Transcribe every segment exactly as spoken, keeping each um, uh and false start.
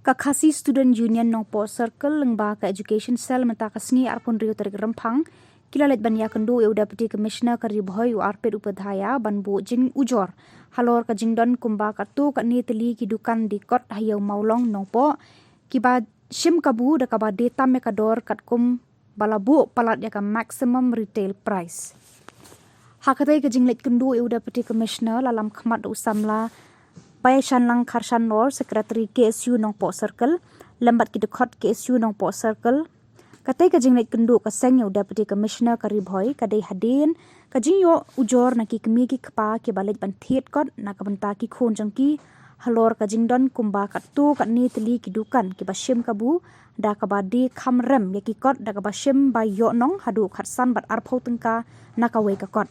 Ka Khasi Student Union Nongpoh Circle lyngba ka Education Cell mynta ka sngi arphew hynriew tarik Rymphang ki la leit ban ïakynduh ïa u Deputy Commissioner ka Ri Bhoi u Arpit Upadhyaya ban buh jingujor halor ka jingdon kumba katto katne tylli ki dukan dih kot ha Ïew Mawlong Nongpoh kiba shim kabu da kaba die tam ïa ka dor katkum ba la buh palat ïa ka maximum retail price. Ha katei ka jingleit kynduh ïa u Deputy Commissioner la lam khmat da u samla Baishanlang Kharshanlor, Secretary K S U Nongpoh Circle, lem bad ki dkhot K S U Nongpoh Circle. Katei ka jingleit kynduh ka seng ïa u Deputy Commissioner ka Ri Bhoi ka dei hadien ka jingïoh ujor na ki kmie ki kpa kiba leit ban thied kot na ka bynta ki khun jong ki halor ka jingdon kumba katto katne tylli ki dukan kiba shim kabu da kaba die kham rem ïa ki kot da kaba shim ba ïoh nong haduh khatsan bad arphew tyngka na kawei ka kot.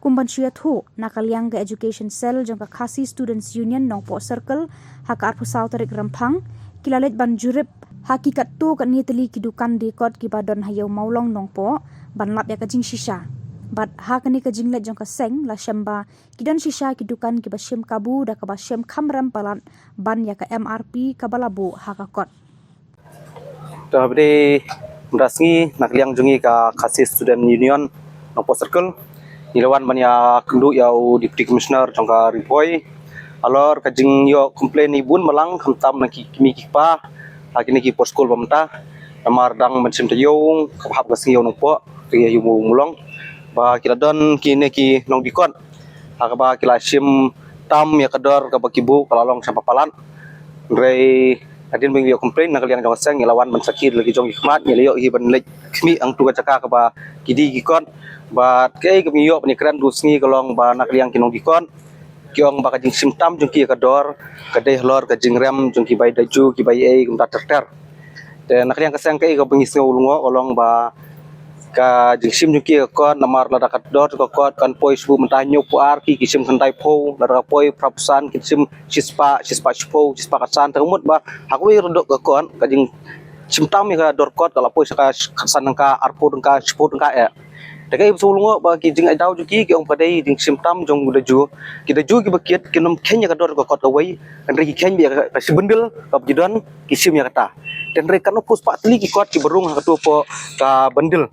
Kum ban shu ïathuh, na ka liang ka Education Cell jong ka Khasi Students Union Nongpoh Circle ha ka arphew saw tarik Rymphang ki la leit ban jurip ha ki katto katne tylli ki dukan dih kot kiba don ha Ïew Mawlong Nongpoh ban lap ïa ka jingshisha. Bad ha kane ka jingleit jong ka seng la shem ba ki don shisha ki dukan kiba shim kabu da kaba shim kham rem palat ban ïa ka M R P kaba la buh ha ka kot. To, haba ïadei mynta sngi na ka liang jong ngi ka Khasi Student Union Nongpoh Circle ngi la wan ban ïakynduh ïa u Deputy Commissioner jong ka Ri Bhoi halor ka jingïoh complain na bun balang khamtam na ki kmie ki kpa ha kine ki por skul ba mynta. Namar dang ban shim taïew kaba hap ka sngi ïa u Nongpoh, ka ïa u Mawlong, ba ki la don kine ki nongdih kot ha kaba ki la shim tam ïa ka dor kaba ki buh ka la long sha ba palat. Hynrei hadien ba ngi ïoh complain na ka liang jong ka seng ngi la wan ban sakhi da la ki jong ki khmat, ngi la ïoh hi ban leit khmih hangtu ka jaka kaba ki dih ki kot. Bad kaei kaba ngi ïoh ban ïakren tu sngi ka long ba na ka liang ki nongdih kot ki ong ba ka jingshim tam jong ki ïa ka dor ka dei halor ka jingrem jong ki bai daju ki bai ei kumta ter ter. Te na ka liang ka seng kaei kaba ngi sngew lyngngoh ka long ba ka jingshim jong ki ïa ka kot namar lada ka dor jong ka kot kan poi shu mynta hynñiewphew ar ki, ki shim khyndaiphew, lada ka poi phraphew san ki shim shispah, shispah shiphew, shispah khatsan. Te ka mut ba ha kawei ka dor ka kot ka jingshim tam ïa ka dor kot ka la poi sha ka khatsan tyngka, arphew tyngka, shiphew tyngka eh. Te kaei ba sngew lyngngoh ba ki jingai daw jong ki ki ong ba dei jingshim tam jong u daju. Ki daju kiba kit kin ym kheiñ ïa ka dor ka kot kawei, hynrei ki kheiñ ïa ka, ka shi bundle kaba ki don ki shim ïa kata. Te hynrei katno phew spah tylli ki kot kiba rung ha kato phew ka bundle.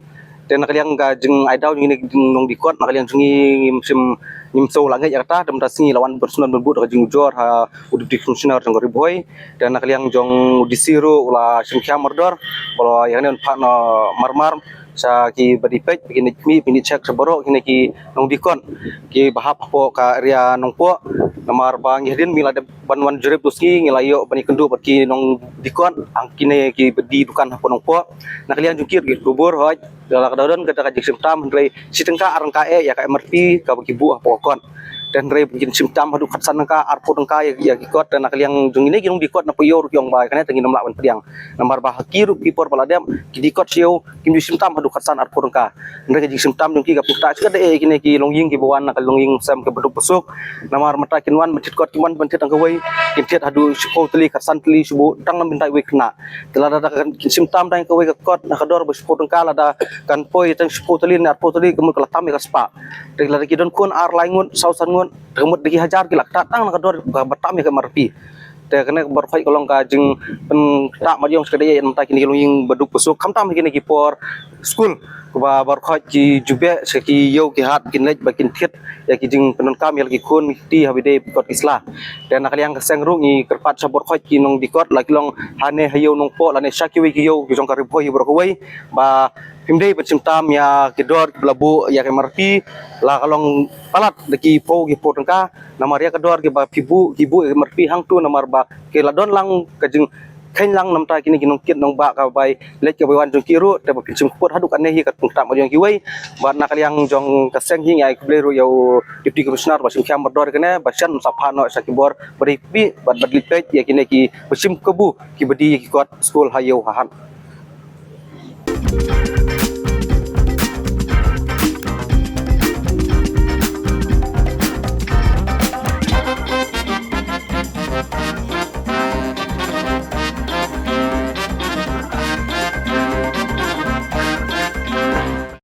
Te na ka liang ka jingai daw jong ngi ki nongdih kot na ka liang jong ngi ngim shym, ngim sngewlah ngeit ïa kata. Te mynta sngi la wan ban sngewbha ban buh da ka jingujor ha u Deputy Commissioner jong ka Ri Bhoi. Te na ka liang jong u D C ruh u la shim khia mardor ba la ïa kane ban phah noh marmar sha kiba dih peit, ba kin ïa khmih, ba kin ïa check sha baroh kine ki nongdih kot kiba hap hapoh ka area Nongpoh. Namar ba ngi hadien ba ngi la dep ban wan jurip tu sngi ngi la ïoh ban ïakynduh bad ki nongdih kot, ang kine kiba die dukan hapoh Nongpoh. Na ka liang jong ki ruh ki khubor hooid la ka don kata ka jingshim tam hynrei shi tyngka ar tyngka eh ïa ka M R P kaba ki buh hapoh ka kot. Te hynrei ba kin shim tam haduh khatsan tyngka, arphew tyngka ïa, ïa ki kot. Te na ka liang jong ngi ne ki nongdih kot na Poh Ïew ruh ki ong ba kane te ngin ym lah ban pdiang. Namar ba ha ki ruh ki por ba la dep ki dih kot sha ïew kim ju shim tam haduh khatsan arphew tyngka. Hynrei ka jingshim tam jong ki ka pynktah sha ka dei kine ki longïing kiba wan na ka longïing sem kaba duk ba suk. Namar mynta kin wan ban thied kot, kin wan ban thied tang kawei, kin thied haduh shiphew tylli, khatsan tylli shu buh tang na bynta iwei i khynnah. Te lada da kan kin shim tam tang kawei ka kot na ka dor ba shiphew tyngka, lada kan poi tang shiphew tylli ne arphew tylli ka mut ka la tam ïa ka spah. Te lada ki don khun ar lai ngut, saw san ngut, te ka mut da ki hajar ki la ktah tang na ka dor kaba tam ïa ka M R P. Te kane baroh khoit ka long ka jingpynktah mat ïong sha ka dei ïa mynta kine ki longïing ba duk ba suk, khamtam kine ki por skul, kaba baroh khoit ki ju beh sha ki ïew ki hat kin leit ba kin thied ïa ki jingpyndonkam ïa la ki khun ki kti haba ïadei bad kot ki sla. Te na ka liang ka seng ruh ngi kyrpad sha baroh khoit ki nongdih kot la ki long hane ha ïew Nongpoh lane sha kiwei ki ïew ki jong ka Ri Bhoi baroh kawei ba phim dei ban shim tam ïa ki dor kiba la buh ïa ka M R P la ka long palat da ki phew ki phew tyngka. Namar ïa ka dor kiba phi buh, ki buh ïa ka M R P hangtu namar ba ki la don lang ka jingkheiñ lang na bynta kine ki nongkit nongbah ka bai leit ka bai wan jong ki ruh, te ba phin shim kput haduh katne hi ka pynktah mat ïong kiwei. Bad na ka liang jong ka seng hi ngi ai khublei ruh ïa u Deputy Commissioner ba shim khia mardor kane ba shen sa phah noh sha ki bor ba dei phi bad ba dei peit ïa kine kiba shim kabu kiba die ïa ki kot skul ha ïew ha hat.